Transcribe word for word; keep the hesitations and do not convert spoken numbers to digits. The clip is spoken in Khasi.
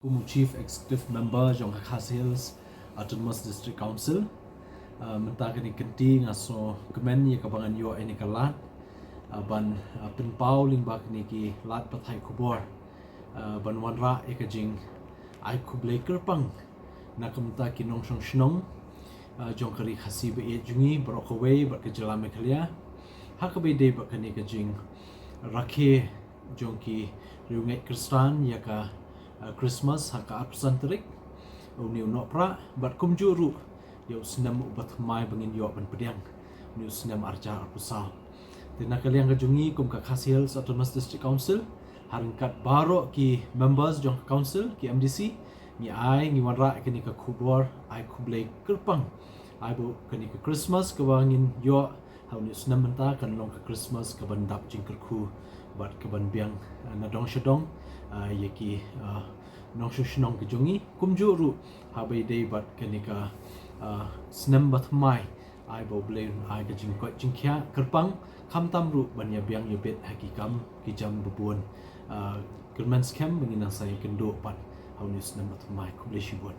Kum u Chief Executive Member jong ka Khasi Hills Autonomous District Council, mynta kane ka kynti nga sngewkmen ïa kaba ngan ïoh ïa kane ka lad ban pynpaw lyngba kine ki lad pathai khubor ban wanrah ïa ka jingai khublei kyrpang na ka bynta ki nongshong shnong jong ka ri Khasi ba ïeit jong ngi baroh kawei bad ka jylla Meghalaya, ha kaba ïadei bad kane ka jingrakhe jong ki riewngeit Khristan ïa ka Christmas ha ka arphew san tarik une u Nohprah, bad kumjuh ruh ïa u snem uba thymmai ba ngin ïoh ban pdiang, une u snem arhajar arphew saw. Te na ka liang ka jong ngi kum ka Khasi Hills Autonomous District Council, ha ryngkat baroh ki members jong ka council, ki M D C, ngi ai, ngi wanrah kane ka khubor ai khublei kyrpang, ai ba kane ka Christmas kaba ngin ïoh ha une u snem mynta kan long ka Christmas kaban dap jingkyrkhu bad kaban biang nadong shadong ïa ki nongshong shnong ki jong ngi, kumjuh ruh haba ïadei bad kane ka snem ba thymmai, ai ba U Blei un ai ka jingkoit jingkhiah kyrpang, khamtam ruh ban ïa biang ïa bit ha ki kam ki jam babun. Kyrmen skhem ba ngin nang sa ïakynduh pat ha une u snem ba thymmai. Khublei shibun.